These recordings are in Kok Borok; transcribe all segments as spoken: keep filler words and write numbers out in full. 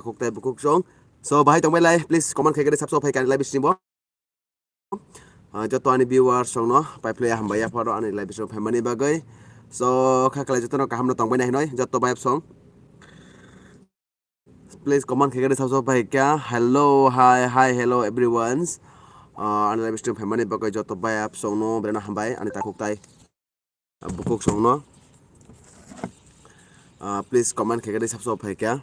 takhuk tei bukhuk song. So, bahai tongbai lai, please comment khaikhe de subscribe phaikha ani live stream bo. Ah, joto ani viewers songno pai phlai hambai yapharo ani live stream phaimani bagwi. So, kha khlai jotono kahamno tongbai nai hinoi, joto bayap song. Please comment khaikhe de subscribe phaikha. Hello, hi, hi, hello everyone. Ah, ani live stream phaimani bagwi joto bayap songno belai no hambai ani takhuk tei bukhuk songno. Ah, please comment khaikhe de subscribe phaikha.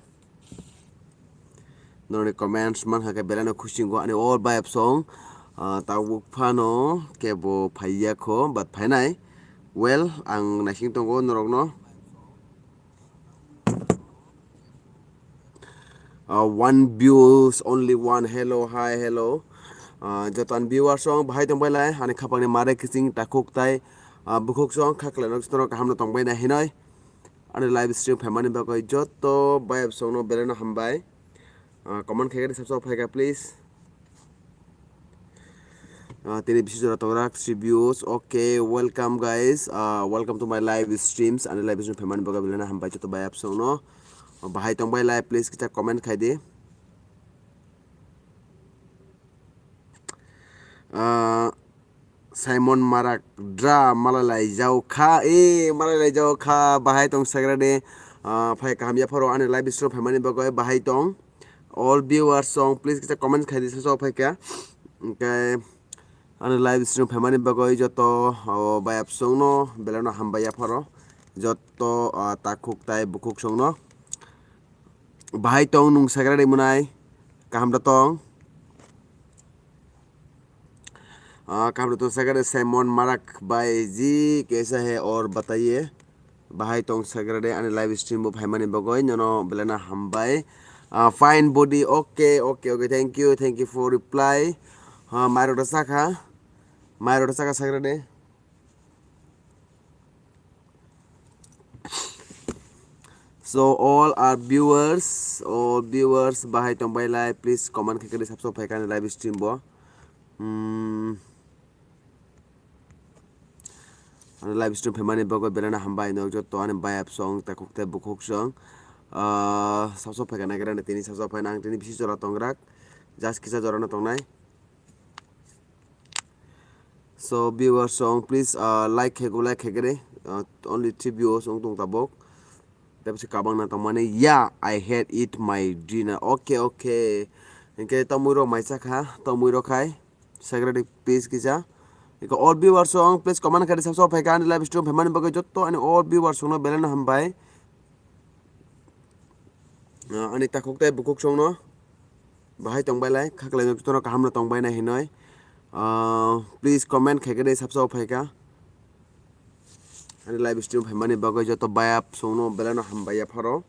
Norokni comments mankha khe belai no khusingo ani all bayap song. Ah, tabuk phano kebo phaiya kho, but phainai. Well, ang naising tongo norokno. Ah, one views, only one. Hello, hi, hello. Ah, joto ani viewers song bahai tongbai lai, ani khapangni mare kiching takhuk tei, ah, bukhuk song kha khlai nok jotono kahamno tongbai nai hinoi. Ani live stream phaimani bagwi joto bayap songno belai no hambai. Ah, comment khaikhe de subscribe phaikha, please. Ah, tini bisi jora tongrak three views. Okay, welcome guys. Ah, welcome to my live streams. Ani live stream phaimani bagwi belai no hambai joto bayap songno. Ah, bahai tongbai lai, please kisa comment khai di. Ah, Simon Marak dra malai lai jau kha, e malai lai jau kha, bahai tong sagra de. Ah, phai kaham yapharo ani live stream phaimani bagwi bahai tong. All viewers song, please kisa comment khai di, saso phaikha. Hwnkhe ani live stream phaimani bagwi joto, o, bayap songno belai no hambai yapharo. Joto, ah, takhuk tei bukhuk songno. Bahai tong nung sagra de mwnai, kaham da tong. Ah, kaham da tong sagra de Simon Marak bai ji kaisa hai or bataiye. Bahai tong sagra de ani live stream bo phaimani bagwi nono belai no hambai. Ah, fine body, okay, okay, okay, thank you, thank you for reply. Ah, mairok da sakha, mairok da sakha sagra de. So all our viewers, all viewers bahai tongbai lai, please comment khaikhe de subscribe phaikha ani live stream bo. Hmm. Ani live stream phaimani bagwi belai no hambai, nok joto ani bayap song takhuk tei bukhuk song. Ah, subscribe phaikha naikhe ani tini subscribe phaina ang tini bisi jora tongrak. Just kisa jora no tongnai. So viewers song, please, uh, like khaikhe, like khaikhe de. Uh, only three viewers wng tong tabuk. Tei bisi kabang na tongmani. Yeah, I had eat my dinner. Okay, okay. Hwnkhe tomui rok mai chakha, tomui rok khai. Sagra de please kisa. Hwnkhe all viewers song, please comment khai de subscribe phaikha ani live stream phaimani bagwi joto ani all viewers songno belai no hambai. Ah, ani takhuk tei bukhuk songno bahai tongbai lai, kha khlai jotono kaham no tongbai nai hinoi. Ah, please comment khaikhe de subscribe phaikha. Ani live stream phaimani bagwi joto bayap songno belai no hambai yapharo.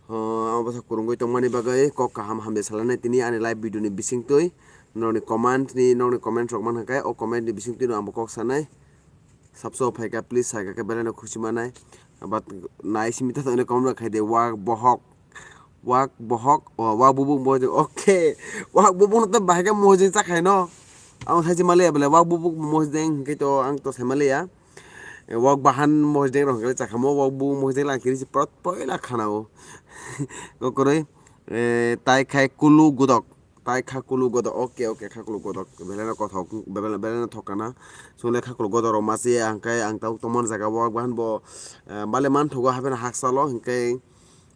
Ah, abo bwsa kwrwngwi tongmani bagwi kok kaham hamya salanai tini ani live video ni bisingtwi. Nokni comment ni, nokni comment rok mankha khe o comment ni bisingtwi no ang bo kok sanai. Subscribe phaikha, please, saikha khe belai no khusi manai. But nai simi ta tongni comment rok khai de, wak bohok. Wak bohok, o, wak bubuk mojeng. Okay. Wak bubuk no to bahai khe mojeng cha khai no. Ang sai maliya bele wak bubuk mojeng hwnkhe to ang to sai maliya. E, wak bahan mojeng rok hwnkhe cha khamo, wak bubuk mojeng lang kiri si prot poila khana o. Kokoroi, e, tai khai kulu gudok. Tai kha kulu godok. Okay, okay, kha kulu godok. Belai no kothok, belai, belai no thok kana. Chwng le kha kulu godok rok masi, hwnkhe ang tabuk tongmani jaga o, wak bahan bo, eh, bale man thugo, hapheno haksalo, hwnkhe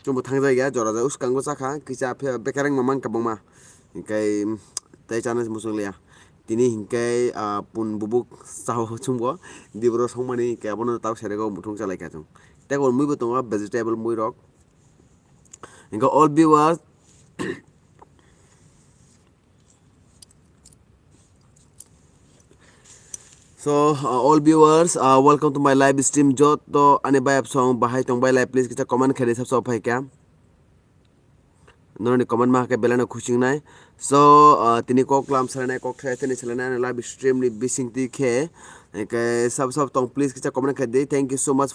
chwngbo thangjak ya, jora jora uskango chakha, kisa phe bekereng ma man kwbangma. Hwnkhe, mm, tei chana muchung liya. Tini hwnkhe, ah, pun bubuk sao chwngbo, diboro songmani, hwnkhe abono tabuk serego muthung chalai kha chwng. Tei bo mui bo tongo, vegetable mui rok. Hwnkhe all viewers, so, uh, all viewers, uh, welcome to my live stream. Joto ani bayap song bahai tong bai lai, please kisa comment khaidi, sab sab phaikha. Noroni comment ma khe belai no khusingnai. So, uh, tini kok lam salanai, kok thai thani salanai ani live stream ni bising twi khe. Hwnkhe sab sab tong, please kisa comment khaidi. Thank you so much.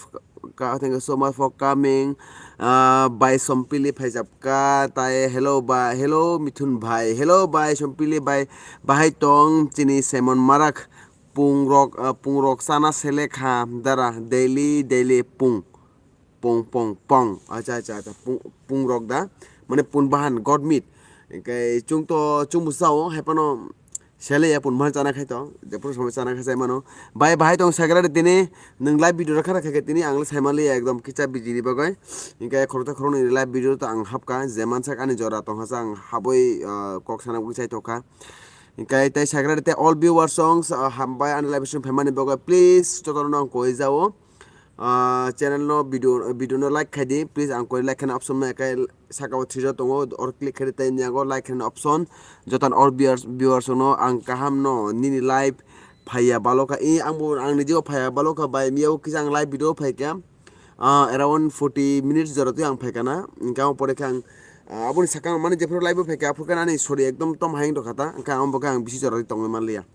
Ka-, thank you so much for coming. Ah, bai Sompili phaijak ka, tai hello bai, hello Mithun bhai, hello bai Sompili bai, bahai tong chini Simon Marak, pung rok, ah, pung rok chana selek ha dara, daily, daily pung, pung, pung, pung, acha, acha, acha, pung, pung rok da, mane pun bahan god meat. Hingke chwng to chwngbo chao, hai phano selai ya pun bahan chana khai to, jephuru samai chana khai chai mano. Bai bahai tong sagra de tini, nwng live video rok khara khai khe tini ang le sai manliya ekdom kicha biji ni bagwi. Hingke khoroksa khoroknwi live video to ang hapkha, je mansak ani jora tongkha sa ang habwi, ah, kok sana bagwi chai tokha. Hingke tei sagra de tei all viewers songs, ah, hambai ani live stream phaimani bagwi please jotono ang koi jao. Ah, channel no video, video no like khai di, please ang koi like khana option ma kai saka o three dot tongo, or click khai di tei yango like khana option, jotan all viewers, viewers no ang kaham no nini live phaiya baloka, i ang bo ang ni jigo phaiya baloka bai miya o kisa ang live video phaikha, ah, around forty minutes jora twi ang phaikha na, hingke ang pore khe ang, ah, aboni saka ang mani jephuru live o phaikha aphuru khe ani sori ekdom tom hayung tongkha ta, hingke ang bo khe ang bisi jora twi tongwi manliya.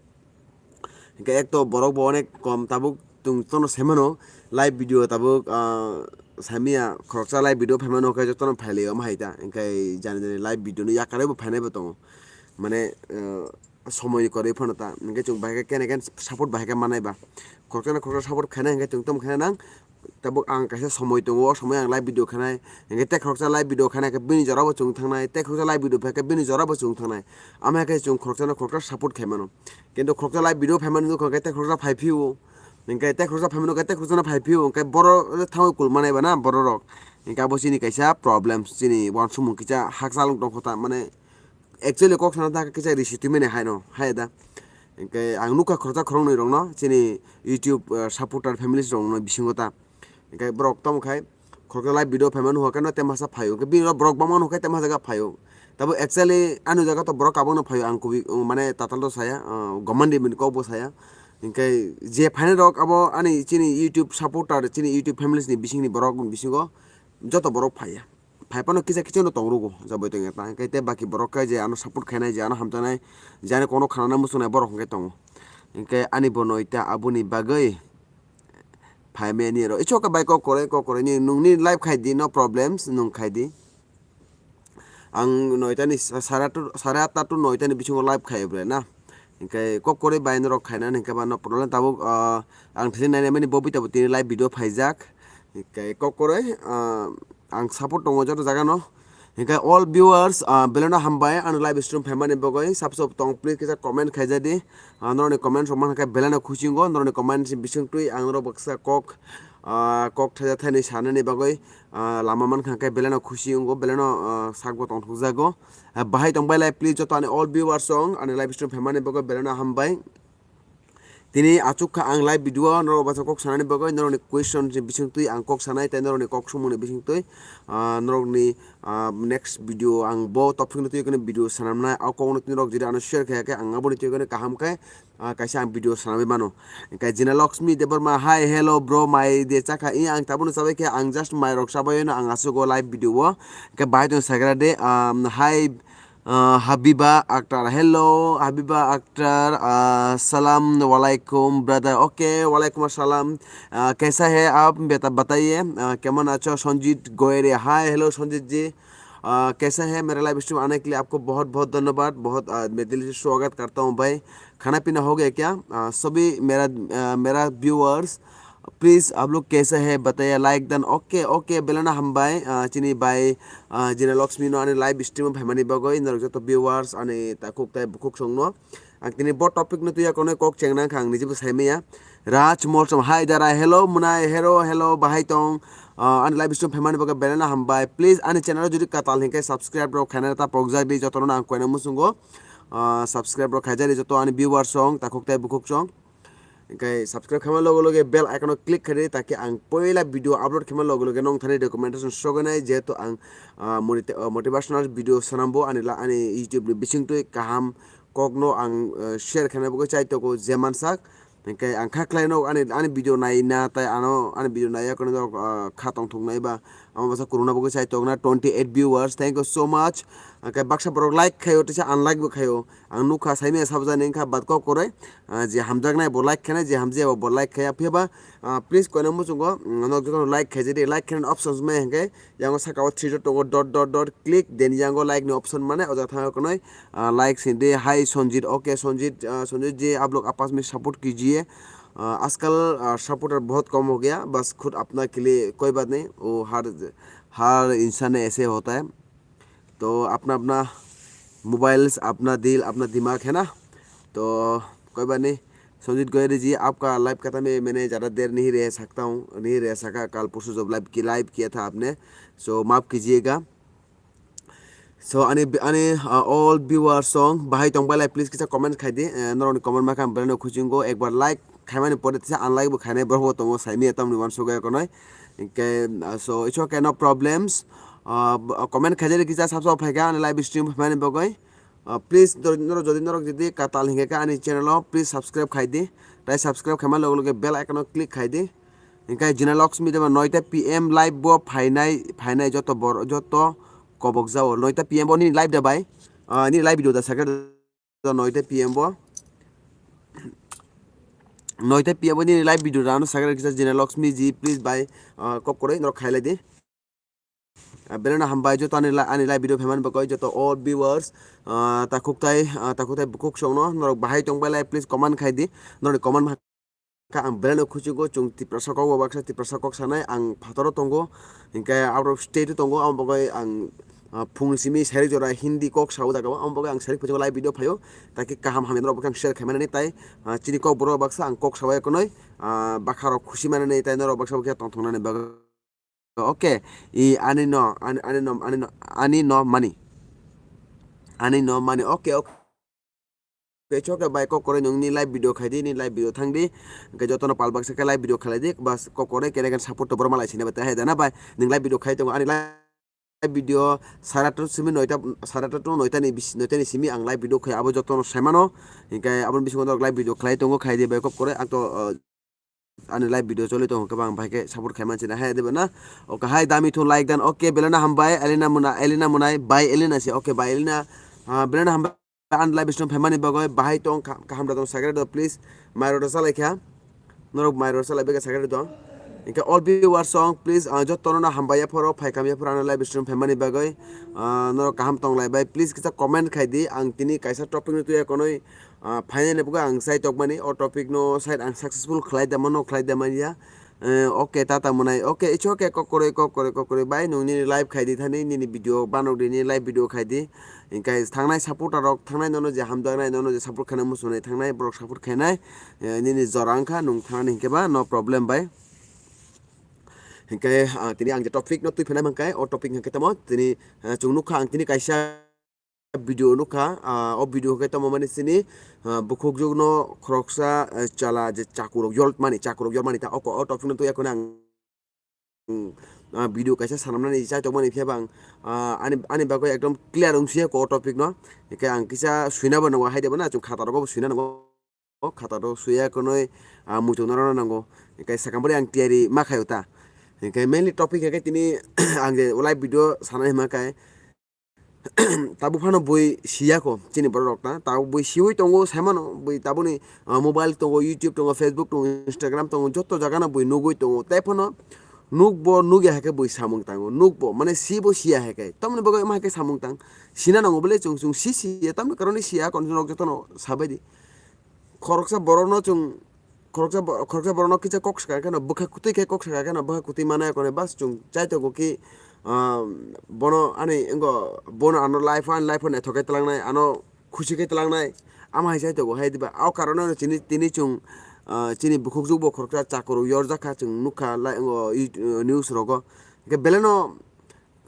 Hingke ek to borok bo onek kom tabuk chwng jotono sai mano live video tabuk, ah, saimanya khoroksa live video phaimano khe jotono phailai omo hai ta. Hingke jani jani live video no yakarwi bo phainai bo tongo. Mane, ah, somoi ni kwrwi phano ta. Hingke chwng bahai khe kene kene support bahai khe manai ba. Khoroksa na khoroksa support khainai hingke chwng tamo khainai nang. Tabuk ang kaisa somoi tongo, o somoi ang live video khanai, hingke tei khoroksa live video khanai khe bini jora bo chwng thangnai, tei khoroksa live video phai khe bini jora bo chwng thangnai. Ama hai khe chwng khoroksa no khoroksa support khai mano. Kintu khoroksa live video phai mani nukha khe tei khoroksa phai phio, hingke tei khoroksa phai mano khe tei khoroksa no phai phio, hingke boro thangwi kul manai ba na borok rok. Hingke abo chini kaisa problem, chini uansukmung kisa hakchal wng tongkha ta, mane actually kok sana ta kisa risi twi mani hai no, hai da. Hingke ang nukha khoroksa khoroknwi rok no chini YouTube, eh, supporter families rok no bisingo ta. Hingke borok tamo khai khoroksa live video phaima nukha khe no temasa phaio. Hingke bini borok bangma nukha khe temasa jaga phaio. Tabo actually ani jaga to borok kabangno phaio ang kubui, mane tatal to saya, ah, gomandi mani kok bo saya. Hingke je phainai rok abo ani chini YouTube supporter, chini YouTube families ni bisingni borok bisingo joto borok phaiya. Phai phano kisa kisa no tong rugo, jaboi tong ya ta. Hingke tei baki borok khe je ano support khainai, je ano hamjaknai, je ano kono khanana muchungnai borok hingke tongo. Hingke ani bo noita aboni bagwi phai mani ro. Ichok bai kok kore, kok kore ni nungni live khai di, no problems, nung khai di. Ang noita ni sa-, sare atta to, sare atta to noita ni bisingo live khai bre na. Hingke kok kore bai norok khaina hingke ba no problem tabuk, ah, ang thini nai mani bo bita bo tini live video phaijak. Hingke kok kore, ah, ang support tongo joto jaga no. Hingke all viewers, ah, belai no hambai ano live stream phaimani bagwi sab sab tong please kisa comment khaijadi. Ah, norokni comment rok mankha khe belai no khusi wngo, norokni comment bising twi ang norok baksa kok, ah, kok thaisa thainwi sanani bagwi, ah, lama mankha khe belai no khusi wngo, belai no, ah, sakbo tongthokjago. Ah, bahai tongbai lai please joto ani all viewers rok ani live stream phaimani bagwi belai no hambai. Tini achuk kha ang live video o norok bacha kok sanani bagwi norokni question ni bising twi ang kok sanai tei norokni kok sumungni bising twi, ah, norokni, ah, next video ang bo topic no twi khe video sanamnai o kok no twi norok jodi ano share khe khe ang aboni twi khe kaham khe, ah, kaisa ang video sanamwi mano. Hingke Jina Lakshmi Debbarma, hi, hello bro, mai de chakha? I ang tabukno chabai khe ang just mai rok chabai no ang aswk o live video o. Hingke bahai tong sagra de, um, hi, Ah, Habiba Akhtar. Hello, Habiba Akhtar. Ah, salam alaikum, brother. Okay, walaikum assalam. Ah, kaisa hai aap? Beta-, bataiye. Ah, kemon acho? Sanjit Goyre. Hi, hello, Sanjit ji. Ah, kaisa hai? Mere live stream aane ke liye aapko bahut bahut dhanyabad. Bahut, ah, main dil se swagat karta hoon, bhai. Khana pina ho gaya kya? Ah, sabhi mera, ah, mera viewers, please, aap log kaise hai, bataiye, like dan. Okay, okay, belai no hambai, ah, chini bai, ah, Jina Lakshmi no ani live stream o phaimani bagwi, norok joto viewers, ani takhuk tai bukhuk song no. Ang tini bo topic no tuya kono kok chengna kha, ang nijebo saimaya. Raj Molsom, hi dara, hello, mwnai, hello, hello, bahai tong, ah, ani live stream phaimani bagwi belai no hambai. Please, ani channel o jodi katal hinkhe subscribe rok khaina ta pokjak di, jotono ang koina muchungo, ah, subscribe rok khaijak di, joto ani viewers song, takhuk tai bukhuk song. Hingke subscribe khaima loge loge bell icon o click khaidi, taki ang poila video upload khaima loge loge nong thani recommendation sogenai, jehetu ang, ah, monit-, ah, motivational video sanambo ani la, ani YouTube ni bisingtwi kaham kokno ang, ah, share khaina bagwi chai tongo je mansak. Hingke ang kha khlaino ani, ani video naina tai ano ani video naiya kono, ah, kha tongthoknai ba. Amo bwsa kwrwngna bagwi chai tongna twenty eight viewers. Thank you so much. Hingke baksa borok like khaio, teisa unlike bo khaio. Ang nukha saimaya sabjani wngkha bat kok kwrwi. Ah, je hamjaknai bo like khainai, je hamjaya bo like khaiya. Phiya ba, ah, please koina muchungo, mm, nok jotono like khaijadi, like khainani options maya hingke yango saka o three dot tongo, dot, dot, dot, click, then yango like ni option mane o jaga thangwi kono, ah, like sindi. Hi Sanjit, okay, Sanjit, ah, Sanjit ji, aap log apas mein support kijiye. Ah, ajkal, ah, supporter bahut kam ho gaya, bas khud apna ke liye koi baat nahi, wo har, har insaan aise hota hai. तो अपना अपना मोबाइल्स, अपना दिल, अपना दिमाग है ना? तो कोई बात नहीं। संजीत गोयरी जी, आपका लाइव खत्म है, मैंने ज़्यादा देर नहीं रह सकता हूँ, नहीं रह सका। कल परसों जब लाइव की, लाइव किया था आपने, सो माफ़ कीजिएगा। So ani, ani, uh, all viewer song bahai tong bai lai, please kisa comment khai di. Eh, norok ni comment ma kha ang belai no khuchingo, ekbar like khaimani pore tisa unlike bo khainai borok bo tongo, saimaya tamni uansuk ya konoi. Hingke, uh, so it's okay, no problems. Uh, comment khaijari kisa sab sab phaikha ani live stream phaimani bagwi. Uh, please, dor-, norok jodi, norok jodi katal hingke ani channel o, please subscribe khai di. Tai subscribe khaima loge loge bell icon o click khai di. Hingke Jina Lakshmi deba noita P M live bo phainai, phainai joto bor-, joto kobok jao. Noita P M bo nini live da bai. Ah, nini live video da sakhe da noita P M bo. Noita P M bo nini live video da ano sakhe kisa Jina Lakshmi ji, please bai, ah, kok koroi norok khailai di. Ah, belai no hambai joto ani la-, ani live video phaimani bagwi joto all viewers, ah, takhuk tai, ah, takhuk tai bukhuk songno norok bahai tong bai lai, please comment khai di. Norok comment kha ang belai no khuchugo, chwng Tiprasa kok bo baksa Tiprasa kok sanai, ang phataro tongo, hingke out of state o tongo, amo bagwi ang, ah, phung simi sari jora Hindi kok sao jaga o, amo bagwi ang sari phunukgo live video phaio, taki kaham hamya norok bwkhang share khaimani tai, ah, chini kok borok baksa ang kok sao ekonoi, ah, bakha rok khusi manani tai norok baksa bokhe tongthoknani bagwi. Okay, i ani no, ani, ani no, ani no, ani no mani. Ani no mani. Okay, okay. Pecho ke bai kok koroi nungni live video khai di, ni live video thang di. Hingke jotono pal baksa khe live video khalai di. Bas kok koroi kene kene support to borok malai sini bete hai dana bai. Ning live video khai tongo ani live video sara to simi noita, sara to noita ni bis-, noita ni simi ang live video khai abo jotono saimano. Hingke aboni bisingo norok live video khlai tongo khai di bai kok koroi ang to, uh, ani live video choli tongo khe bang bai khe support khai manchina hai diba na. Okay, hai dami thun like dan. Okay, belai no hambai Elena Muna, Elena Munai, bai Elena se. Okay, bai Elena, ah, belai no hambai ani live stream phaimani bagwi bahai tong kha-, kaham da tong sakhe do please. Mai rok da salai kha. Norok mai rok salai bega sakhe do. Hingke all viewers song please, ah, jotono no hambai ya phoro phai kam ya phoro ani live stream phaimani bagwi. Ah, norok kaham tong lai bai please kisa comment khai di. Ang tini kaisa topic no tuya konoi, ah, phainani bagwi ang chai tokmani, o topic no side ang successful khlai da mano, khlai da manya. Eh, okay, tata mwnai. Okay, it's okay, kok koroi, kok koroi, kok koroi. Bai, nung nini live khai di thani, nini video, banok di, nini live video khai di. Hingke thangnai supporter rok, thangnai nono je hamjaknai, nono je support khainai muchungnai, thangnai borok support khainai, eh, nini jora wngkha, nung thangnani hinkhe ba, no problem bai. Hinkhe, ah, tini ang je topic no twi phainai mankhe, o topic hinkhe tamo, tini, eh, chwng nukha ang tini kaisa video nukha, ah, o video khe tamo mani sini, ah, bukhukjwkno khoroksa, eh, chala je chakurok yolmani, chakurok yolmani ta oko o topic no twi yakho ang, mm, ah, video kaisa sanamnani chaitokmani phiya bang, ah, ani, ani bagwi ekdom clear wngsiya ko o topic no, hingke ang kisa swinabo nango, haidebo na chwng khata rogo bo swina nango. O khata rok suya konoi, ah, muchung narwkna nango. Hingke sakang bori ang tiyari ma khaio ta. Hingke mainly topic hingke tini ang je live video sana hima khe tabuk phano bui siya ko chini borok rok ta. Tabuk bui siwi tongo sai mano, bui tabukni, ah, mobile tongo, YouTube tongo, Facebook tongo, Instagram tongo, joto jaga no bui nugwi tongo. Tai phano nukbo nugya hai khe bui samung tango. Nukbo mane sibo siya hai khe. Tamoni bagwi ma hai khe samung tang. Sina nango bole chwng chwng si siya tamni karoni siya kon rok jotono sabai di. Khoroksa borokno chwng, khoroksa bo-, khoroksa borokno kisa kok sakha kheno, bwkha kwtwi khe kok sakha kheno, bwkha kwtwi mano ekhorni bas chwng chai tongo ki, ah, bono ani wngkha, bono ano life, ani life-o naithok khe twlangnai, ano khusi khe twlangnai, ama hai chai tongo hai diba. O karono chini, tini chwng, ah, chini bukhukjwk bo khoroksa chakurok yorjak kha chwng nukha lai, o, i, news rogo. Hwnkhe belai no,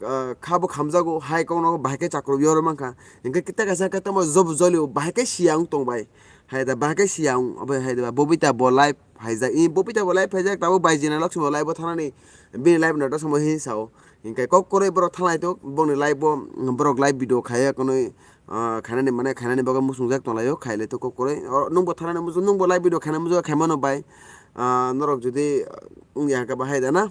ah, kha bo khamjago, hai kokno bahai khe chakrwk yorwi mankha. Hinkhe kita kaisa khe tamo job jolio bahai khe siya wng tong bai. Hai da bahai khe siya wng, obo hai da Bobita bo live phaijak. I Bobita bo live phaijak, tabuk bai Jina Lakshmi bo live bo thanani, bini live no ta samo hin sao. Hinkhe kok kwrwi borok thanglai tok, boni live bo, borok live video khaiya konwi, ah, khainani mane khainani bagwi muchungjak tonglaio, khailai tok kok kwrwi. O, nwngbo thangnani muchung, nwngbo live video khaina muchung khaimano bai. Ah, norok jodi, ah, wngya khe bahai da na.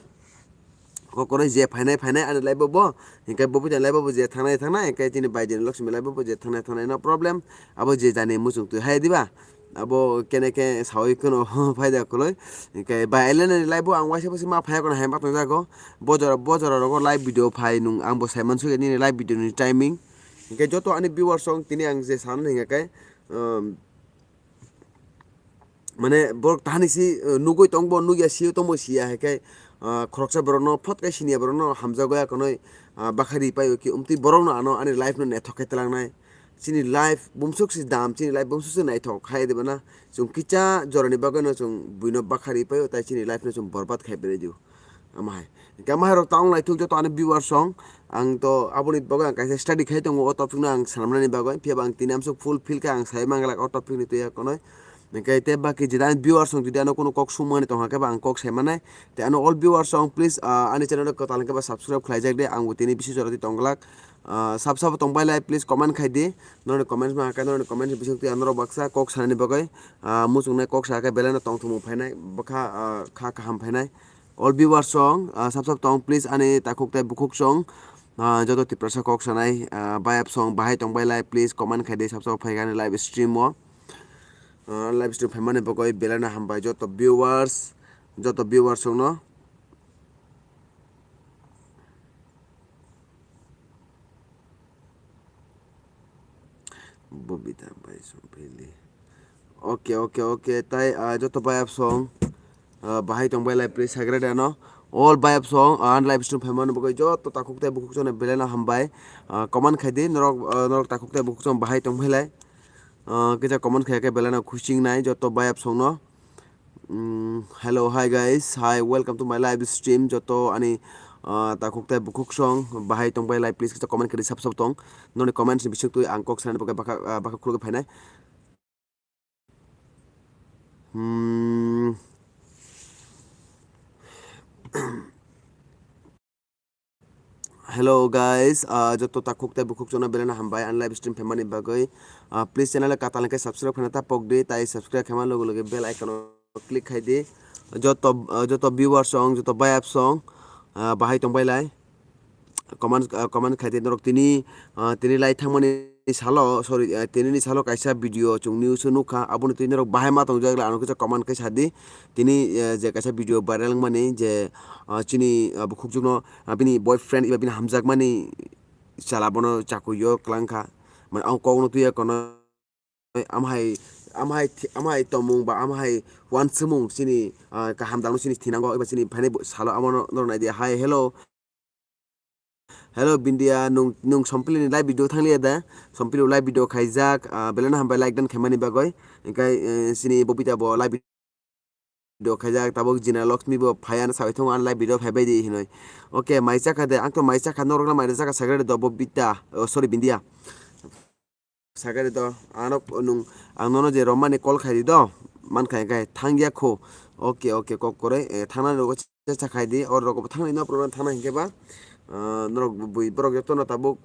Kokroi je phainai phainai ani live bo, bo, hinkhe bo buini live bo je thangnai thangnai, hinkhe chini bai Jina Lakshmi live bo, bo je thangnai thangnai, no problem. Abo je jani muchung twi hai diba? Abo kene khe sawi kheno phaida kwlwi. Hinkhe bai Elena ni live bo ang waisa bwswi ma phaiya kono hai ma tongjago. Bo jora, bo jora rogo live video phai nung ang bo sai mansukya nini live video ni timing. Hinkhe joto ani viewers rok tini ang je sana hinkhe, um, mane borok tahani si, eh, nugui tongbo nugya, sio tongbo siya, hai khe, ah, khoroksa borokno phot kai siniya borokno hamjago ya konoi, ah, bakhari pai o ki umtwi borokno ano ani life no naithok khe twlangnai. Chini life bumsuk si dam, chini life bumsuk si naithok hai de bana. Chwng kicha jorani bagwi no chwng buino bakhari pai o, tai chini life no chwng borbad khai bini di o. Ama hai. Hingke ama hai rok ta wng lai thuk joto ani viewers rok. Ang to aboni bagwi ang kaisa study khai tongo o topic no ang swnamnani bagwi. Phiya ba ang tini amsuk full fill khe ang sai manglak o topic ni twi ya konoi. Hingke te baki jeda ani viewers rok jodi ano kunu kok sung mani tongkha khe ba ang kok sai manai. Te ano all viewers rok please, ah, ani channel o kwtal hingke ba subscribe khlai jak de. Ang bo tini bisi jora di tong glak. Ah, sab sabo tong bai lai please comment khai di. Noroni comments ma khe noroni comments ni bising twi ang norok baksa kok sanani bagwi, ah, muchungnai kok sa khe belai no tongthokmung phainai bwkha, ah, kha kaham phainai. All viewers song, ah, sab sab tong, please, ani takhuk tei bukhuk song, ah, joto Tiprasa kok sanai, ah, bayap song, bahai tong bai lai, please, comment khai di, sab sab phai ani live stream o. Ah, live stream phaimani bagwi belai no hambai joto viewers, joto viewers song no. Bobita bai song phaili. Oke, oke, oke. Tai, ah, joto bayap song, ah, bahai tong bai lai please sagra de no. All bayap song, ah, live stream phaimani bagwi joto takhuk tei bukhuk song belai no hambai. Ah, comment khai di, norok, ah, norok takhuk tei bukhuk song bahai tong bai lai. Ah, kisa comment khai khe belai no khuching nai joto bayap song no. Mm, hello, hi guys, hi, welcome to my live stream. Joto ani, ah, takhuk tei bukhuk song bahai tong bai lai please kisa comment khai di sab sab tong. Noni comments ni bising twi ang kok sanani bagwi baka, ah, baka khulugwi phainai. Hmm. Hello guys, ah, joto takhuk tei bukhuk song no belai no hambai ani live stream phaimani bagwi. Ah, please channel o kwtal hwnkhe subscribe khaina ta pok di, tai subscribe khaima loge loge bell icon o click khai di. Joto, ah, joto viewers song, joto bayap song, ah, bahai tong bai lai. Comment, ah, comment khai di norok tini, ah, tini lai thangmani salo, sorry, ah, tini ni salo kaisa video chwng news o nukha, aboni twi norok bahai ma tongjak le ano kisa comment khai sa di. Tini, ah, je kaisa video viral wngmani je, ah, chini, ah, bukhukjwkno, ah, bini boyfriend eba bini hamjakmani chala bono chakui o kwlangkha. Mane ang kokno twi ya kono, amhai, amhai thi-, amhai tomung ba amhai wansumung chini, ah, kaham dangno chini thinango eba chini phainai bo-, salo abono norok nai di. Hi, hello. Hello, Bindia, nung, nung Sompili ni live video thang liya da? Sompili live video khaijak, ah, belai no hambai like dan khaimani bagwi. Hingke, eh, chini Bobita bo live video khaijak, tabuk Jina Lakshmi bo phaiya no sawi thung, ang live video phaibai di hinoi. Oke, mai chakha de, ang to mai chakha, norok no mai chakha, sagre do Bobita, oh, sorry, Bindia. Sagari do, ano nung, ang nono je romani call khai di do, man khai khai thang ya kho. Oke, oke, kok kore, eh, thangna rogo cha khai di, or rogo thangna no problem thangna hinkhe ba, ah, norok bui borok joto no tabuk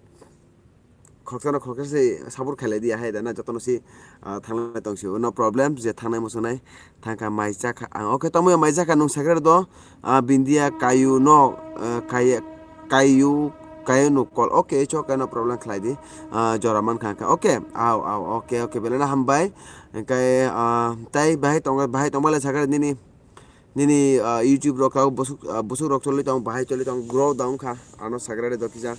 khoksa no khoksa se support khai lai di hai da na joto no si, ah, thangna tong si no problem je thangna muchungnai. Thangkha mai chakha ang. Oke, tamo mai chakha nung sagre do, ah, Bindia kayu no, ah, kaya, kayu, kayu no call. Oke, it's okay, no problem khlai di. Ah, jora man kha, kha. Oke, au, au, oke, oke, belai no hambai. Hingke, ah, tai bahai tong, bahai tong bale sagre nini, nini, ah, YouTube rok kau busuk, ah, busuk rok choli tong, bahai choli tong, grow down kha. Ano sagre do kisa.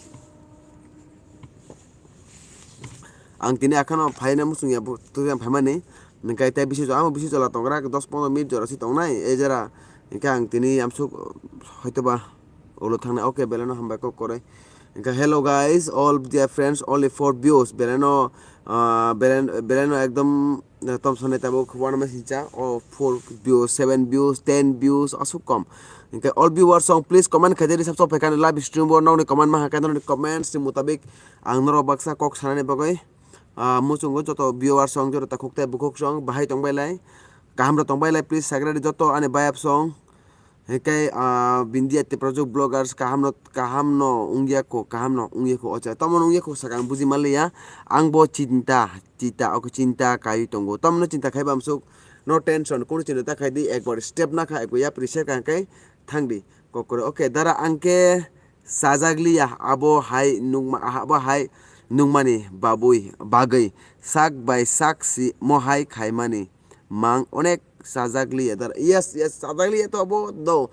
Ang tini akhano phaina muchung ya, bu-, twi ang phaimani. Hingke tei bisi jo-, amo bisi jola tongra, dos pondro minute jora si tongnai, e jera. Hingke ang tini amsuk, hoito ba, ulo thangnai, oke, belai no hambai kok kore. Hingke hello guys, all dear friends, only four views, belai no, ah, belai, belai no ekdom, eh, tom sonai tabuk, one message cha, o four views, seven views, ten views, asuk kom. Hingke all viewers song, please comment khai di, sab sab phaikha ni live stream bo, nokni comment ma hakhe, nokni comments ni mutabik, ang norok baksa kok sanani bagwi. Ah, muchungo joto viewers song, joto takhuk tei bukhuk song, bahai tong bai lai. Kaham rok tong bai lai, please, sagra di joto ani bayap song. Hingke, ah, Bindia Tiprajwk vloggers kaham no, kaham no wngya kho, kaham no wngya kho, ocha. Tamo no wngya kho, sakang buji manliya. Ang bo chinta, chita, oke, chinta kai tongo. Tamo no chinta khai bamsuk, no tension, kunu chinta ta khai di, ekbar step na kha, ekbar yapri se kang kai, thang di. Kokore, oke, dara ang khe, Chajakliya, abo hai nungma, abo hai nungmani babui, bagwi sak bai sak si mohai khaimani mang onek chajakliya dar. Yes, yes, chajakliya to abo do.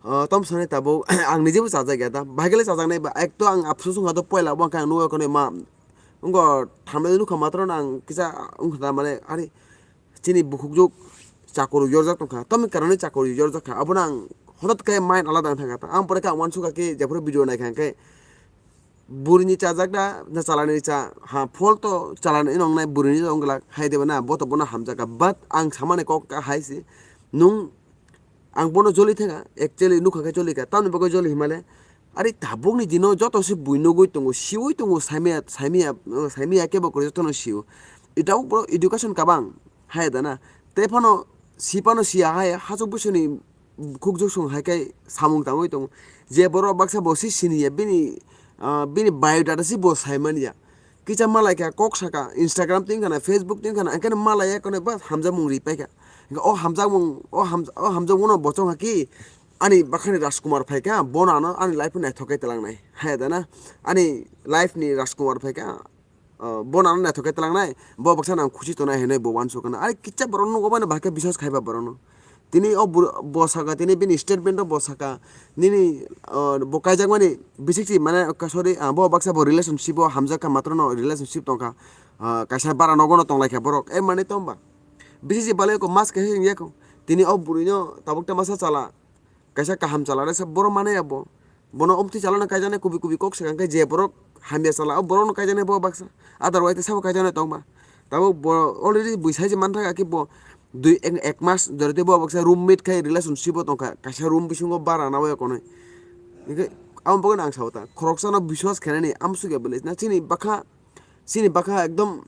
Ah, tom sani tabuk, ang nijebo chajak ya da. Bahai khe le chajaknai ba, ek to ang apsu sungha do poila bo ang khe ang nugwi khonwi ma. Wngkha thamnai nukha matro no ang kisa wngkha da mane, ari, chini bukhukjwk chakuru yorjak tongkha, tamni karani chakuru yorjak kha, abono ang Hotot khe mind alada wng thangkha ta. Ang pore khe ang uansukha khe jephuru video naikha hwnkhe burini chajak da na chalani cha, ha, phol to chalani nongnai burini wng glak hai deba na, bo to bono hamjakha, but ang samani kok kha hai se, nung, ang bono joli thangkha, actually nukha khe joli kha, tamni bagwi joli himale, ari tabukni dino joto se bui nugwi tongo, siwi tongo, saimaya, saimaya, saimaya kebo kwrwi jotono sio. Itabuk borok education kabang hai da na, tei phano si phano siya hai, hachuk buisoni khukjwk song hai khe samung tangwi tongo. Je borok baksa bo se siniya, bini, ah, bini biodata se bo saimanya. Kisa malaikha, kok saka, Instagram twi wngkha na, Facebook twi wngkha na, hwnkhe no malaiya, kono ba hamjakmung ri paikha. Hwnkhe o hamjakmung, o hamj-, o hamjakmungno bo chongkha ki, ani bakhani Rajkumar phaikha, bono ano ani life naithok khe twlangnai. Hai da na, ani life ni Rajkumar phaikha, ah, bono ano naithok khe twlangnai, bo baksa no ang khusi tongnai hinwi bo uansukha na. Ari kisa borok nugo mani bahai khe biswas khaiba borokno. Tini o bur-, bo saka, tini bini statement o bo saka, nini, ah, bo kaijakmani bisiksi mane, ka-, sorry, ah, bo baksa bo relationship o hamjakha, matrono relationship tongkha, ah, kaisa bara nogono tonglaikha borok, e manwi tongba. Bisiksi balai ko mas kaisa wngya ko, tini o bwrwino tabuk ta masa chala, kaisa kaham chala resa borok mane ya bo. Bono omtwi chalano kaijaknai kubi kubi kok sakha, hwnkhe je borok hamya chala, o borokno kaijaknai bo baksa. Otherwise sabo kaijaknai tongma. Tabuk bo already bui sai se manthaka khe bo dui ek, ek mas jora tei bo baksa roommate khai relationship o tongkha, kaisa room bisingo bara nawi konwi. Hwnkhe amo bagwino ang sao ta, khoroksano biswas khainani amsukya bwle na chini bakha, chini bakha ekdom,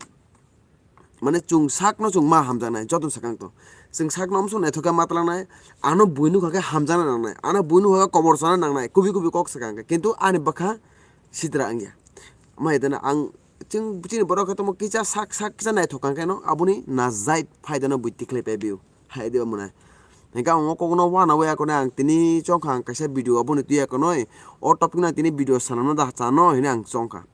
mane chwng sakno chwng ma hamjaknai, joto swkang to. Chwng sakno amsuk naithok khe ma twlangnai, ano bui nukha khe hamjakna nangnai, ano bui nukha khe kobor sana nangnai, kubi kubi kok swkang khe, kintu ani bwkha sitra wngya. Ama hai dana ang chwng chini borok khe tongmo kisa sak sak kisa naithok kang khe no, aboni najai phaidano bui tikhlai pai bio, hai diba mwnai. Hingke ang o kokno wana waya kone ang tini chongkha, ang kaisa video aboni tuya konoi, o topic no tini video sanamna da chano hini ang chongkha.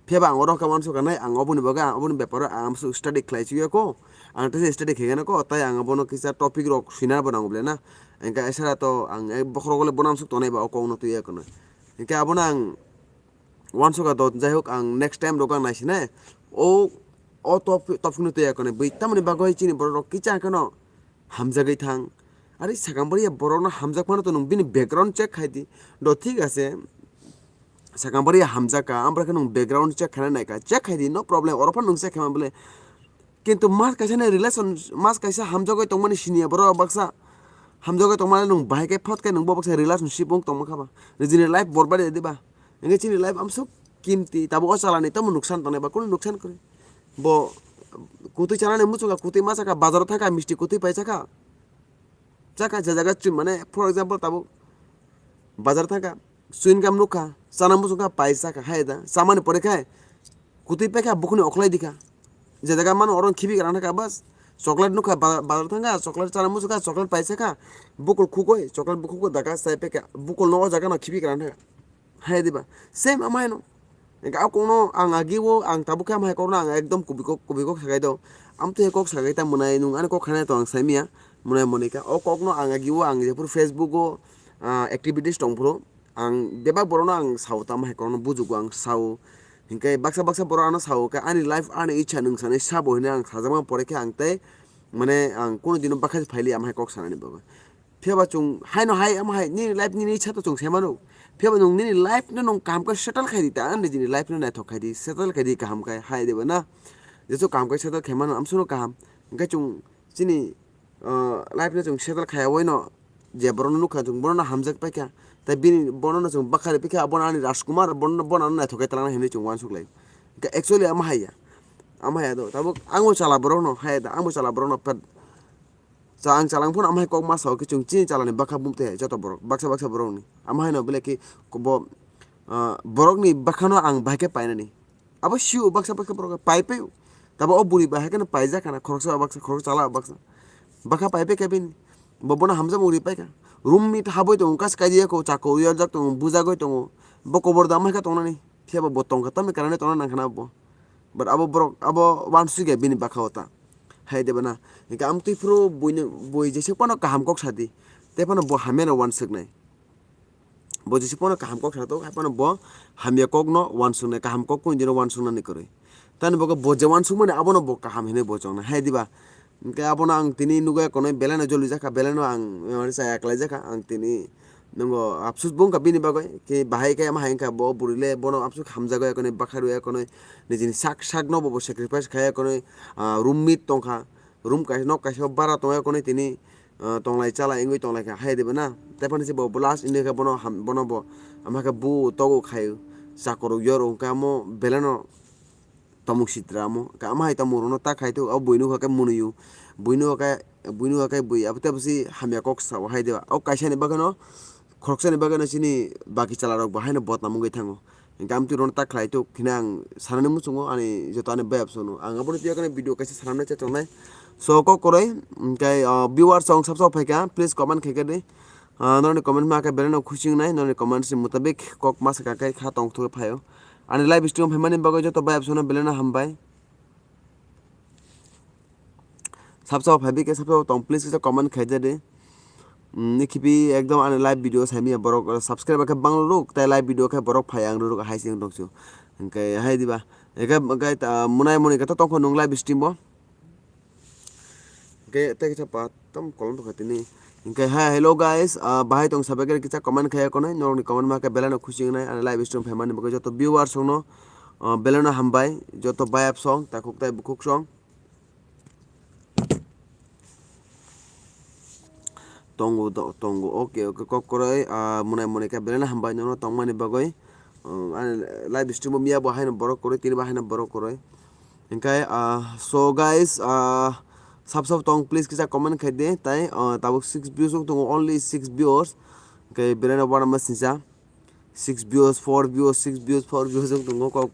Phiya ba ang oro khe uansukha nai, ang oboni bagwi, ang oboni beparo ang amsuk study khlai chuya ko, ang teisa study khaigano ko, tai ang abono kisa topic rok swina bo nango ble na. Hingke esara to ang ek bokhorok le bono amsuk tongnai ba o kokno twiya kono. Hingke abono ang uansukha do, jai hok ang next time rok ang naisinai. O, o top-, topic no twiya kono. Bui tamoni bagwi chini borok rok kicha kheno hamjagwi thang. Ari sakang bariya borokno hamjak phano to nwng bini background check khai di. Do thik ase, sakang bariya hamjak ka, amra khe nwng background check khaina nai ka, check khai di, no problem, oro phano nwng check khaima bole. Kintu mas kaisa ni relation, mas kaisa hamjagwi tongmani siniya borok baksa, hamjagwi tongmani nwng bahai khe phot khe nwng bo baksa relationship wng tongma kha ba, nijini life borbad ya di ba. Hingke chini life amsuk kimti, tabuk o chalani tamo nuksan tongnai ba, kunu nuksan kwrwi. Bo kutui chanani muchunga, kutui ma chaka, bazaro thaka, misti kutui pai chaka. Chaka je jaga chum, mane, for example, tabuk bazar thaka, chewing gum nukha, chana muchungkha, pai chaka, hai da, chamani pore khai, kutui paikha, bukhuni okhlai dikha. Je jaga mano oro khibi kwrang thaka, bas, chocolate nukha, ba-, bazar thangkha, chocolate chana muchungkha, chocolate pai chakha, bukul khukoi, chocolate bukhukoi daga chai paikha, bukul no o jaga no khibi kwrang thaka. Hai diba? Same ama haino. Hingke a kokno ang agi o ang tabuk khe ama hai kokno ang ekdom kubui kok, kubui kok sakai do. Amtwi hai kok sakai ta mwnai nwng ani kok khanai to ang saimanya. Mwnai mwnai kha. O kokno ang agi o ang jephuru Facebook o, ah, activities tong phuru ang bebak borokno ang sao ta ama hai kokno bujugo ang sao. Hingke baksa baksa borok ano sao khe ani life ani ichha nwng sanai sabo hinui ang sajakma pore khe ang tei mane ang kunu dino bakha phaili ama hai kok sanani bagwi. Phiya ba chwng haino hai, omo hai, nini life nini ichha to chwng se mano. Phiya ba nwng nini life no nwng kaham khe settle khai di ta, nini life no naithok khai di, settle khai di kaham khai, hai de ba na. Jesu kaham khai settle khai mano, amsuk no kaham. Hingke chwng chini, ah, life no chwng settle khai ya oi no, je borok no nukha chwng bono no hamjak paikha. Tai bini bono no chwng bakha ri paikha, bono ani Rajkumar, bono no, bono ano naithok khai twlang nai hinui chwng uansuk lai. Hingke actually omo hai ya. Omo hai ya do, tabuk ang bo chala borok no, hai da, ang bo chala borok no, pet Cha-, ang chalang phano amhai kok ma sao khe chwng chini chalani bwkha bumtwi hai joto borok baksa baksa borokni. Amhaino belai khe bo, ah, borokni bwkhano ang bahai khe painani. Abo sio baksa baksa borok pai paio. Tabo o bwrwi bahai kheno paijak khana khoroksa baksa khoroksa chala baksa. Bwkha pai paikha bini. Bo bono hamjakmung ri paikha. Room mate habwi tongo, kas kaijak tongo, chakor yak jak tongo, bujagwi tongo. Bo kobor da amhai khe tongnani. Phiya bo, bo tongkha tamni karane tongna nangkha na bo. But abo borok, abo uansukya bini bwkha o ta. Hai de bana. Hingke amtwi phuru buino, bui jese phano kaham kok sadi. Tei phano bo hamya no uansuknai. Bo jese phano kaham kok satok, hai phano bo hamya kok no uansuknai, kaham kok kunu dino uansuknani kwrwi. Tani bo, bo je uansukmani abono bo kaham hinui bo chongnai. Hai diba? Hwnkhe abono ang tini nugwi konwi belai no joli jakha, belai no ang, eh, chaya kwlai jakha, ang tini nwngo apsus bo wngkha bini bagwi, khe bahai khe ama hai wngkha bo bwrwi le bono apsus hamjagwi konwi bwkha rwya konwi nijini sak sak no bo bo sacrifice khaiya konwi, ah, room mate tongkha, room kaisa nok kaisa bara tongya konwi tini, ah, tonglai chalai wngwi tonglai kha hai diba na, tei phano se bo last wngwi khe bono ham-, bono bo ama khe bu togo khai chakoro yor wngkha amo belai no. Tamung sitra amo, ka ama hai tamung rono ta khai tok, abo buino kha khe munuyu, buino kha khe, buino kha khe bui, abo tei bwsi hamya kok sao hai diba. O kaisa ni bagwi no, khoroksa ni bagwi no chini baki chwla rok bo haino bodnam wngwi thango. Hwnkhe amtwi rono ta khlai tok, hwnwi ang sanani muchungo ani joto ani bayap sono. Ang abono twiya khe video kaisa sanamnai cha tongnai. So kok kwrwi, hwnkhe, ah, viewers rok sab sab phaikha, please comment khai khe di. Ah, norokni comment ma khe belai no khusi wngnai, norokni comment ni mutabik kok ma sakha khe kha tong thogwi phaio. Ani live stream phaimani bagwi joto bayap sono belai no hambai. Sabsao phaibi khe sabsao tong, please kisa comment khaijadi. Mm, nikhibi ekdom ani live video saimaya borok, uh, subscriber khe bang ruk, tai live video khe borok phai ang ruk hai sing tongsu. Hwnkhe hai diba. Hwnkhe, hwnkhe, uh, munai muni khe to tongkho nung live stream bo. Hwnkhe tei kisa pa tam kolom tongkha tini. Hwnkhe, hi, hello guys, ah, bahai tong sabai khe kisa comment khaiya konai, norokni comment ma khe belai no khusi wngnai, ani live stream phaimani bagwi joto viewers rokno, ah, belai no hambai, joto bayap song, takhuk tai bukhuk song. Tongo, to-, tongo, okay, okay, kok kwrwi, ah, munai muni khe belai no hambai nono tongmani bagwi. Um, ani live stream o miya bo haino borok kwrwi, tini bo haino borok kwrwi. Hwnkhe, ah, so guys, ah, sab sab tong, please kisa comment khai di. Tai, ah, tabuk six views wng tongo, only six views. Hwnkhe belai no uanama sinsa. Six views, four views, six views, four views wng tongo, kok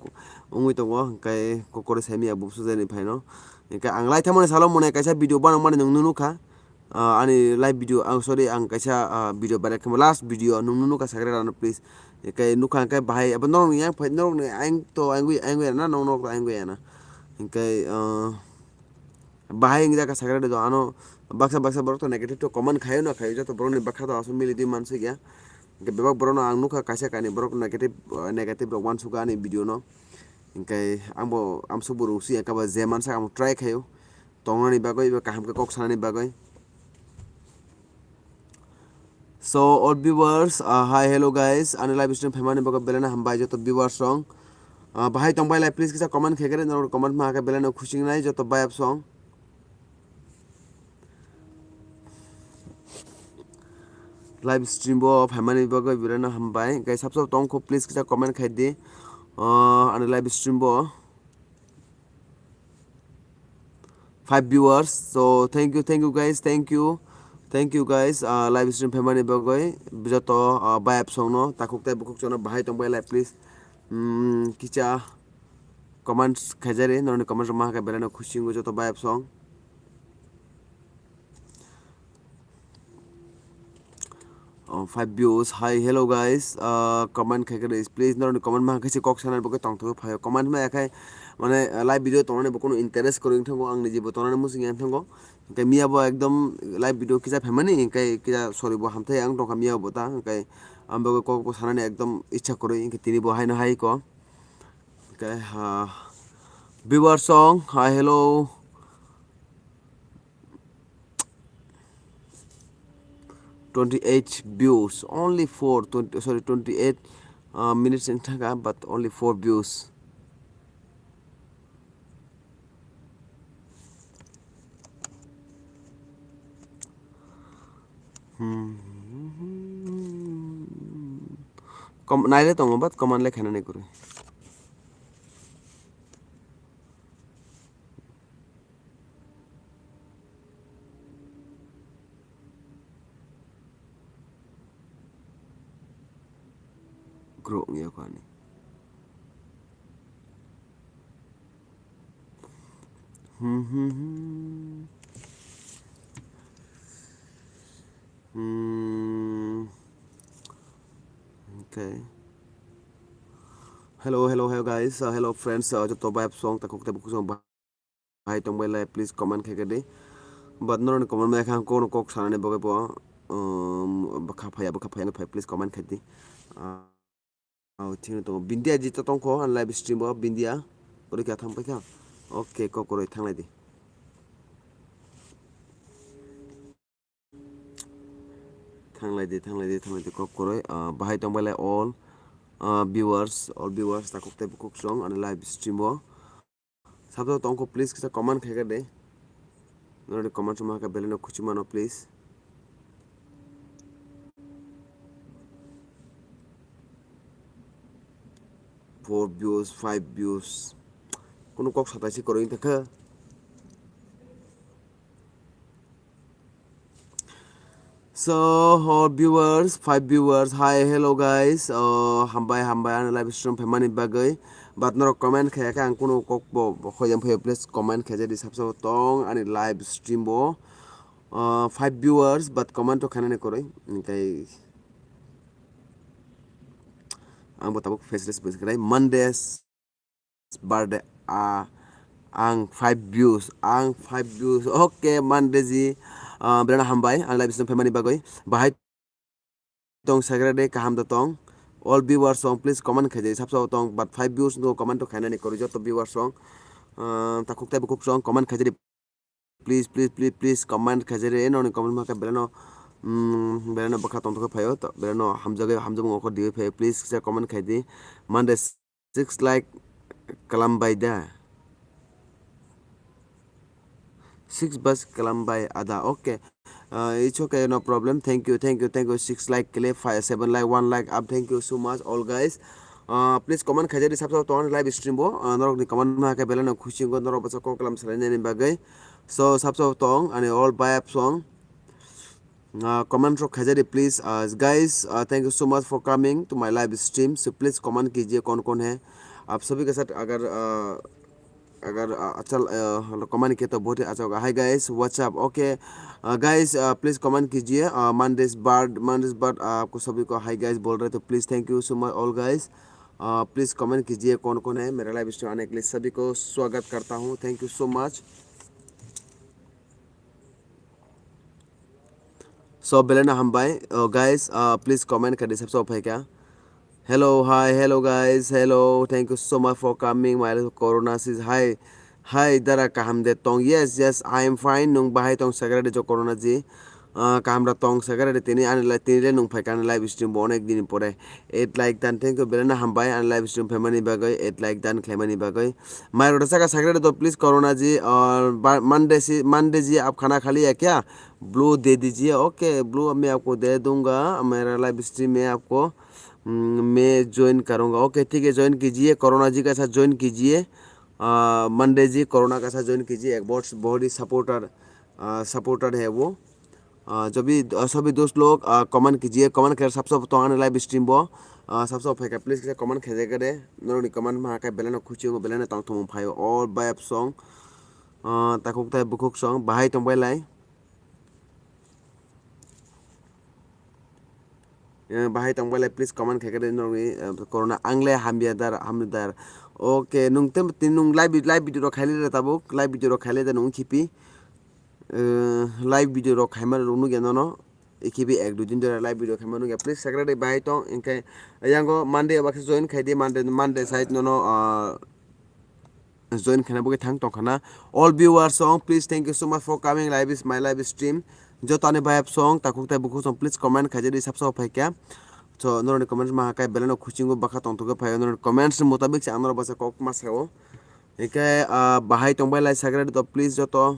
wngwi tongo. Hwnkhe kok kwrwi saimaya buksu jani phaino. Hwnkhe ang lai thangmani salo mone kaisa video banangmani nwng nukha. Ah, ani live video, ang sorry, ang kaisa, ah, video barai khemo, last video, nwng nukha sakhe rano please. Hwnkhe nukha hwnkhe bahai, abo norokni yang phai, norokni ayang to ayang, ayang na, norok to ayang na. Hwnkhe, ah, bahai wngya kha sakhe rado, ano baksa baksa borok to negative to comment khayo na khayo, joto borokni bwkha to aswk mili di mansukya. Hwnkhe bebak borokno ang nukha kaisa kainwi borok negative, ah, negative rok uansukha ani video no. Hwnkhe ang bo amsuk bo rungsi ya khe ba je mansa ang try khayo. Tongnani bagwi eba kaham khe kok sanani bagwi. So, all viewers, uh, hi, hello guys, ani live stream phaimani bagwi belai no hambai joto viewers rok. Uh, bahai tongbai lai, please kisa comment khai khe, norok comment ma khe belai no khusi wngnai joto bayap song. Live stream bo phaimani bagwi belai no hambai, guys, sab sab tongkho, please kisa comment khai di. Uh, ani live stream bo. Five viewers. So thank you, thank you guys, thank you, thank you guys, uh, live stream phaimani bagwi joto, uh, bayap songno takhuk tei bukhuk songno bahai tongbai lai, please, mm, kicha comments khaijari, norokni comments rok ma khe belai no khusi wngo joto bayap song. Oh, five views. Hi, hello guys. Uh, comment khai khe please. Norokni comment ma khe se kok sanani bagwi tongthok phaio. Comment ma yakhai mane, uh, live video tongnani bo kono interest kwrwi wng thango. Ang niji bo tongnani muchung yang thango. Hwnkhe miya bo ekdom live video kisa phaimani, hwnkhe kisa sorry bo hamthai ang tongkha miya bo ta. Hwnkhe ang bagwi kok bo sanani ekdom icha kwrwi. Hwnkhe tini bo haino hai ko. Hwnkhe, uh, viewer song. Hi, hello. Twenty-eight views, only four, twenty, sorry, twenty-eight, uh, minutes in thaka, but only four views. Hmm. Kom-, naile tongo, but comment le khaina nai kwrwi. Grow wngya kho ani. Hmm, hmm, hmm. Hmm. Okay. Hello, hello, hello guys. Uh, hello friends. Uh, joto bayap song, takhuk tei bukhuk song ba-, hai tongbai lai, please comment khai khe di. But norokni comment mai kha ang kokno kok sanani bagwi bo, um, bwkha phaiya, bwkha phaiya no phai, please comment khai di. Ah, oh, thikno tongo. Bindia ji to tongkho, ang live stream bo Bindia. Ori kha thang paikha. Okay, kok kwrwi thanglai di. Thanglai di, thanglai di, thanglai di, kok koroi. Ah, bahai tongbai lai all, ah, viewers, all viewers, takhuk tei bukhuk song ani live stream o. Sabjak tongkho, please kisa comment khaikha de. Norokni comment rok ma kha belai no khuchimano, please. Four views, five views. Kuno kok satai si koroi thangkha. So, oh, viewers, five viewers, hi, hello guys, oh, hambai, hambai, ani live stream phaimani bagwi, but norok comment khaya khe ang kuno kok bo, bo khoyam phaio, please comment khaijadi, sabsa bo tong ani live stream bo, oh, five viewers, but comment to khainani koroi, hingkai ang bo tabuk faceless bwswk khe Mondays. Birthday, ah, ang five views, ang five views. Okay, Monday ji, ah, belai no hambai, ang live stream phaimani bagwi. Bahai tong Saturday kaham da tong. All viewers song, please comment khaijadi, sabsa tong, but five views no comment to khainani koroi joto viewers song. Ah, takhuk tei bukhuk song comment khaijadi. Please, please, please, please comment khaijadi. Noni comment ma khe belai no, mm, belai no bwkha tongthok khe phaio, to belai no hamjagwi, hamjakmung okho diwi phaio. Please kisa comment khaidi. Monday six like kalam bai da. Six bas kalam bai ada. Okay. Uh, it's okay, no problem. Thank you, thank you, thank you. Six like kile, five, seven like, one like up. Thank you so much, all guys. Uh, please comment khaijadi, sabsa tong ani live stream bo. Uh, norokni comment ma khe belai no khusi wngkho, norok bwsa kok kalam salainani bagwi. So, sabsa tong ani all vibe song. Uh, comment rok khaijadi, please. Uh, guys, uh, thank you so much for coming to my live stream. So, please comment kijiye kon kon hai. Aap sabhi ke saath agar, uh, अगर, अ, अच्छा ल-, अ, hello, comment किया तो बहुत ही अच्छा होगा। Hi guys, what's up? Okay, uh, guys, uh, please comment कीजिए, uh, Monday's bird, Monday's bird, uh, आपको सभी को hi guys बोल रहे तो please thank you so much all guys. Uh, please comment कीजिए कौन कौन है मेरा लाइव स्ट्रीम आने के लिए, सभी को स्वागत करता हूँ। Thank you so much. So, belai no hambai. Oh, guys, uh, please comment kadi sabsa phaikha. Hello, hi, hello guys, hello, thank you so much for coming. My corona sis, hi, hi, dara kaham de tong? Yes, yes, I am fine. Nung bahai tong sagara de jo corona ji? Ah, kaham ra tong sagara de tini ani la, tini le nung phaikha ani live stream bo onek din pore. Eight like dan, thank you, belai no hambai ani live stream phaimani bagwi, eight like dan khlaimani bagwi. Mai rota saka sagara de to please corona ji, ah, ba-, Monday si, Monday ji aap khana kha liya kya? Blue de dijiye, okay, blue main aapko de dunga, mera live stream main aapko, mm, main join karunga, okay, theek hai, join kijiye, corona ji ka saath join kijiye, ah, Monday ji corona ka saath join kijiye, ek bahut, bahut hi supporter, ah, supporter hai wo, ah, jo bhi, ah, sabhi dost log, ah, comment kijiye, comment khe sabsa tong ani live stream bo, ah, sabsa phaikha, please kisa comment khaijak de, norokni comment ma khe belai no khusi wngo, belai no tongthokmung phaio, all vibe song, ah, takhuk tai bukhuk song, bahai tongbai lai. Eh, bahai tongbai lai, please comment khaikha de norokni, eh, corona. Ang le hamya dar, hamya dar. Okay, nung tem, tin nung live vid-, live video rok khaile de tabuk, live video rok khaile de nung khipi. Eh, live video rok khaima rok nugya nono. Ikhibi ek dui din jora live video khaima nugya. Please subscribe bahai tong, hingkhe yango Monday bakhe join khaidi, Monday, Monday side nono, ah, join khaina bagwi thang tongkhana. All viewers song, please, thank you so much for coming. Live is my live stream. Joto ani vibe song, takhuk tai bukhuk song, please comment khaijadi, sabsa phaikha. So, norokni comments ma hakai belai no khusingo bakha tongthokgwi phaio. Norokni comments ni mutabik se ang norok basa kok ma sao. Hingkhe, ah, bahai tongbai lai sagra to, please, joto.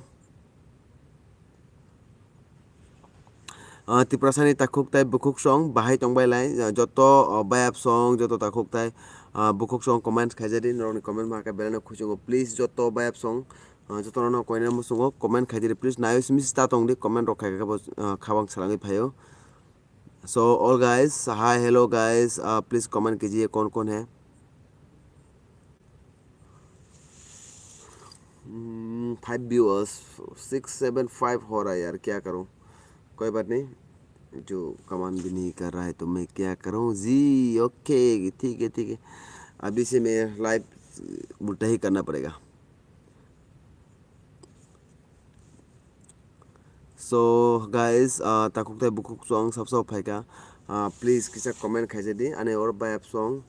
Ah, Tiprasani takhuk tai bukhuk song bahai tongbai lai, ah, joto, ah, bayap song, joto takhuk tai, ah, bukhuk song comment khaijadi, norokni comment ma khe belai no khusingo. Please, joto bayap song, ah, joto no koina musungo comment khaijadi. Please, nayo simi sita tongdi, comment rok khai khe bo, ah, khabang salangwi phaio. So, all guys, hi, hello guys, ah, please comment kijiye, kon kon hai? Hmm, five viewers, six, seven, five हो रहा है यार, क्या करूँ? कोई बात नहीं, जो कमान भी नहीं कर रहा है तो मैं क्या करूँ जी। Okay, ठीक है, ठीक है, अभी से मैं live उल्टा ही करना पड़ेगा। So guys, ah, takhuk tai bukhuk song sabsa phaikha, ah, please kisa comment khaijadi, ani or bayap song.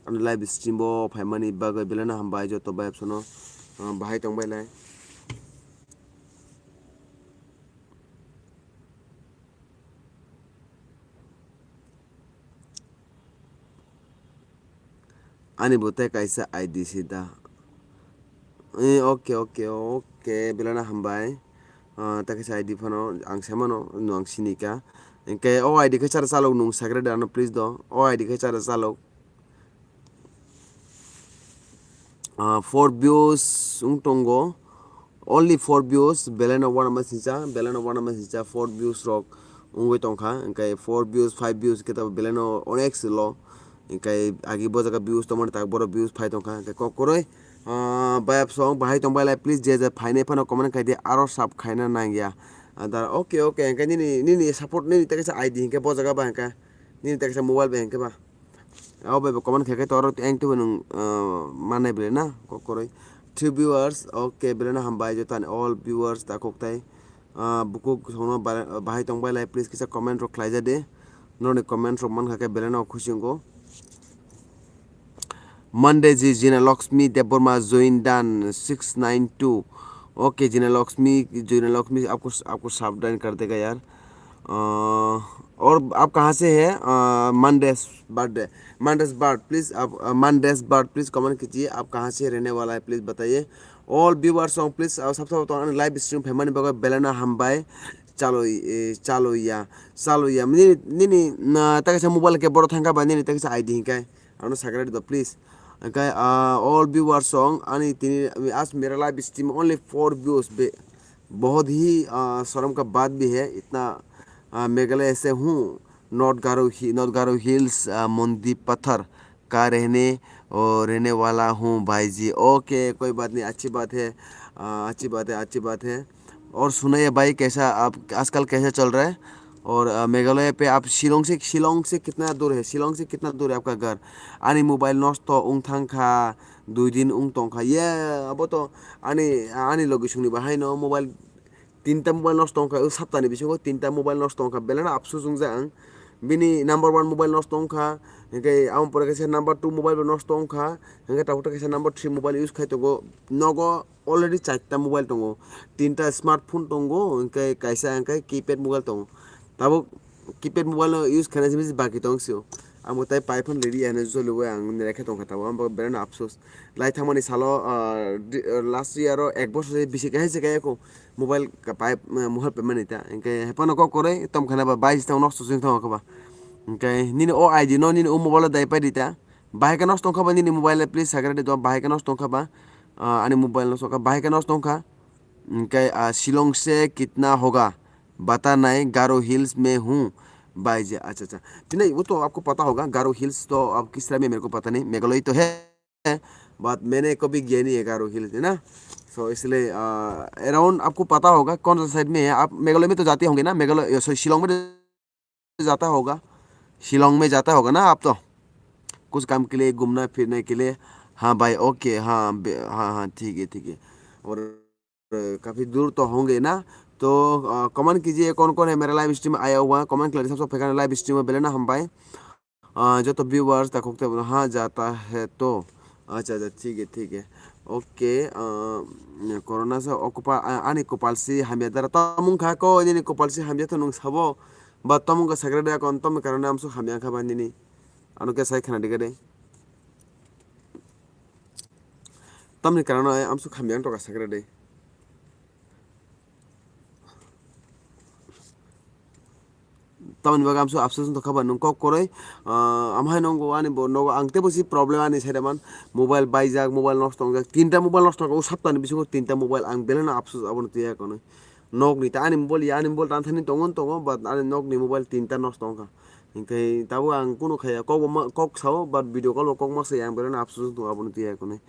Ani live stream bo phaimani bagwi belai no hambai joto bayap sono, ah, bahai tongbai lai. Ani bo tei kaisa I D si da. Eh, okay, okay, okay, belai no hambai. Ah, tei kaisa I D phano ang sai mano, no ang sini kha. Hingke o I D khe chara chalok nung secretary ano please do. O I D khe chara chalok. Ah, four views wng tongo. Only four views, belai no uanama singcha, belai no uanama singcha, four views rok wngwi tongkha. Hingke four views, five views khe tabuk belai no onek se lo. Hingke agi bo jaga views tongmani tak boro views phai tongkha. Hingke kok kwrwi, ah, bayap song bahai tong bailai, please je je phainai phano comment khai di, aro sub khaina nangya. Ah, da, okay, okay, hingke nini, nini support, nini tei kaisa I D hingke bo jaga ba hingke, nini tei kaisa mobile bai hingke ba. Abo bai bo comment khai khe toro eng twi nwng, ah, mannai belai na kok kwrwi. Three viewers, okay, belai no hambai jotani all viewers takhuk tai. Ah, bukhuk songno ba-, bahai tong bailai, please kisa comment rok khlai ja di. Norokni comment rok mankha khe belai no khusi wngo. Monday ji Jina Lakshmi Debbarma join dan six nine two. Okay, Jina Lakshmi, Jina Lakshmi, aapko, aapko sabdhan kar dega yaar. Uh, और आप कहाँ से है? Uh, Monday's birthday, Monday's birth, please आप, uh, Monday's birth, please comment कीजिए, आप कहाँ से रहने वाला है, please बताइए। All viewers song, please, uh, sab sab tong ani live stream phaimani bagwi belai no hambai. Chaloi, eh, chaloya, chaloya. Nini, nini, na, tei kaisa mobile khe boro thangkha ba nini tei kaisa I D hingkhe. Ano sagra do, please. Hingkhe, uh, all viewers song, ani tini, as mera live stream only four views be, बहुत ही, अ, शर्म का बात भी है, इतना, अ, मेघालय से हूँ, नॉर्थ गारो ही-, नॉर्थ गारो हिल्स, अ, मंदी पत्थर का रहने, ओ, रहने वाला हूँ भाई जी। ओके, कोई बात नहीं, अच्छी बात है, अ, अच्छी बात है, अच्छी बात है। और सुनाइए भाई, कैसा आप आजकल कैसा चल रहा है? और, अ, मेघालय पे आप शिलोंग से, शिलोंग से कितना दूर है? शिलोंग से कितना दूर है आपका घर? Ani mobile nosto wng thang kha, dui din wng tong kha. Ye, abo to ani, ani logi songni bahai no mobile tinta mobile nosto wng kha, o saptani bisingo tinta mobile nosto wng kha, belai no apsus wng jak ang. Bini number one mobile nosto wng kha, hingke amo pore kaisa number two mobile bo nosto wng kha, hingke tabuk kaisa number three mobile use khai tongo. Nogo already charta mobile tongo, tinta smartphone tongo, hingke kaisa hingke keypad mobile tongo. Tabuk keypad mobile no use khaina simi baki tong sio. Amo tai pai phone ready ano jolio ang rekhe tongkha tabuk, amo belai no apsus. Lai thangmani salo, ah, di-, ah, last year o ek bosor se bisi kahai se kaya ko mobile ka pai, ah, mobile pemani ta. Hingke hephano kok koroi tom khana ba bai sitang nosto sing thang kha ba. Hingke nini o I D no nini o mobile dai pai di ta. Bahai khe nosto wngkha ba nini mobile, please sagra di to, bahai khe nosto wngkha ba? Ah, ani mobile nosto wngkha, bahai khe nosto wngkha. Hingke, ah, Shillong se kitna hoga? Bata nahi, Garo Hills mein hoon. Bhai ji, acha, acha. Ji nahi, wo to aapko pata hoga, Garo Hills to aap kis tarah mein, mere ko pata nahi, Meghalaya to hai, but maine kabhi gaya nahi hai Garo Hills, hai na? So, isliye, ah, around aapko pata hoga, kaun sa side mein hai? Aap Meghalaya mein to jate honge na, Meghalaya, sorry, Shillong mein jata hoga, Shillong mein jata hoga na aap to? Kuch kam ke liye, ghumna phirne ke liye. Haan bhai, okay, haan, be-, haan, haan, theek hai, theek hai. Aur, eh, kafi dur to honge na? To, ah, comment kijiye, kaun kaun hai mera live stream mein aaya hua hai, comment kar dijiye, sabse pehle live stream mein belai no haan bhai. Ah, joto viewers takhuk te, haan, jata hai to. Acha, acha, theek hai, theek hai. Okay, ah, corona se o kopal, ah, ani kopal si hamya dara. Tamung kha ko, nini kopal si hamya to nwng sabo. Ba tamung kha sagra de kon, tamni karone amsuk hamya kha ba nini. Ano khe sai khna diga de. Tamni karone amsuk hamya to kha sagra de. Tamoni bagwi amsuk apsus wngtong kha ba nwng kok kwrwi, ah, amhai nwngo ani bo nogo ang teibo si problem ani side man mobile baijak, mobile nosto wngjak, tinta mobile nosto wngjak, o saptani bisingo tinta mobile ang belai no apsus abono twiya konwi. Nokni ta ani mobile ya, ani mobile tan thani tongo tongo, but ani nokni mobile tinta nosto wngkha. Hinkhe tabuk ang kunu khaiya, kokbo ma, kok sao, but video call bo kok ma saya, ang belai no apsus wngtong abono twiya konwi.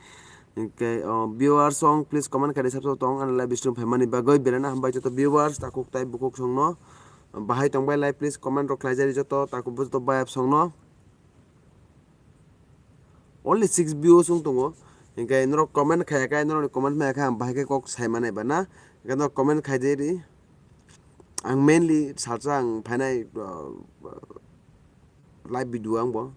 Hinkhe, oh, viewers song, please comment khaidi sabsabo tong, ani live stream phaimani bagwi belai no hambai joto viewers, takhuk tai bukhuk songno. Bahai tongbai lai, please comment rok khlaijadi joto, takhuk joto bayap songno. Only six views wng tongo. Hinkhe norok comment khaya khe, norokni comment maya khe ang bahai khe kok sai manai ba na. Hinkhe norok comment khaidi ri. Ang mainly salsa ang phainai, uh, live video ang bo.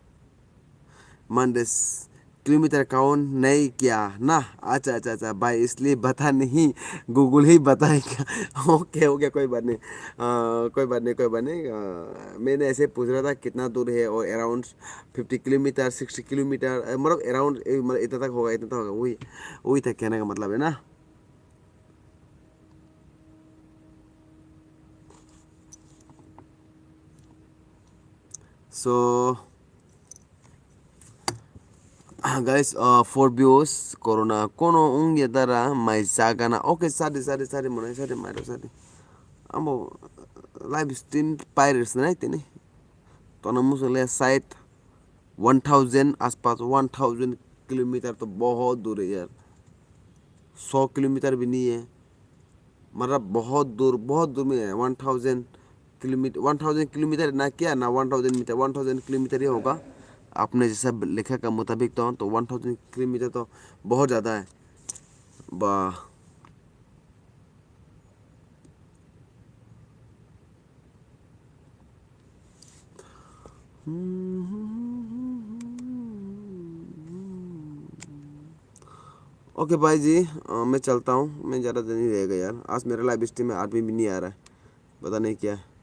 Mondays, kilometre count नहीं किया ना? अच्छा, अच्छा, अच्छा भाई, इसलिए बता नहीं, गूगल ही बताएगा। ओके, ओके, कोई बात नहीं। अ, कोई बात नहीं, कोई बात नहीं। अ, मैंने ऐसे पूछ रहा था कितना दूर है और around fifty kilometre, sixty kilometre, अ, मतलब अराउंड, अ, मतलब इतना तक होगा, इतना तक होगा, वही, वही था कहने का मतलब है ना। So, guys, uh, for viewers, corona kono wngya dara mai chagana. Okay, sadi, sadi, sadi, mwnai sadi, mairo sadi. Amo live stream pirates nai tini. Tona musole side one thousand aspas, one thousand kilometer to bahut dur hai yaar. सौ किलोमीटर भी नहीं है, मतलब बहुत दूर, बहुत दूर में है। One thousand kilometre, one thousand kilometre ना क्या ना, one thousand metre, one thousand kilometre ही होगा। आपने जैसा लिखा का मुताबिक तो, तो वन थाउजेंड किलोमीटर तो बहुत ज़्यादा है। वाह। ओके भाई जी, अ, मैं चलता हूँ, मैं ज़्यादा देर नहीं रहेगा यार। आज मेरा लाइव स्ट्रीम में आदमी भी नहीं आ रहा है, पता नहीं क्या है।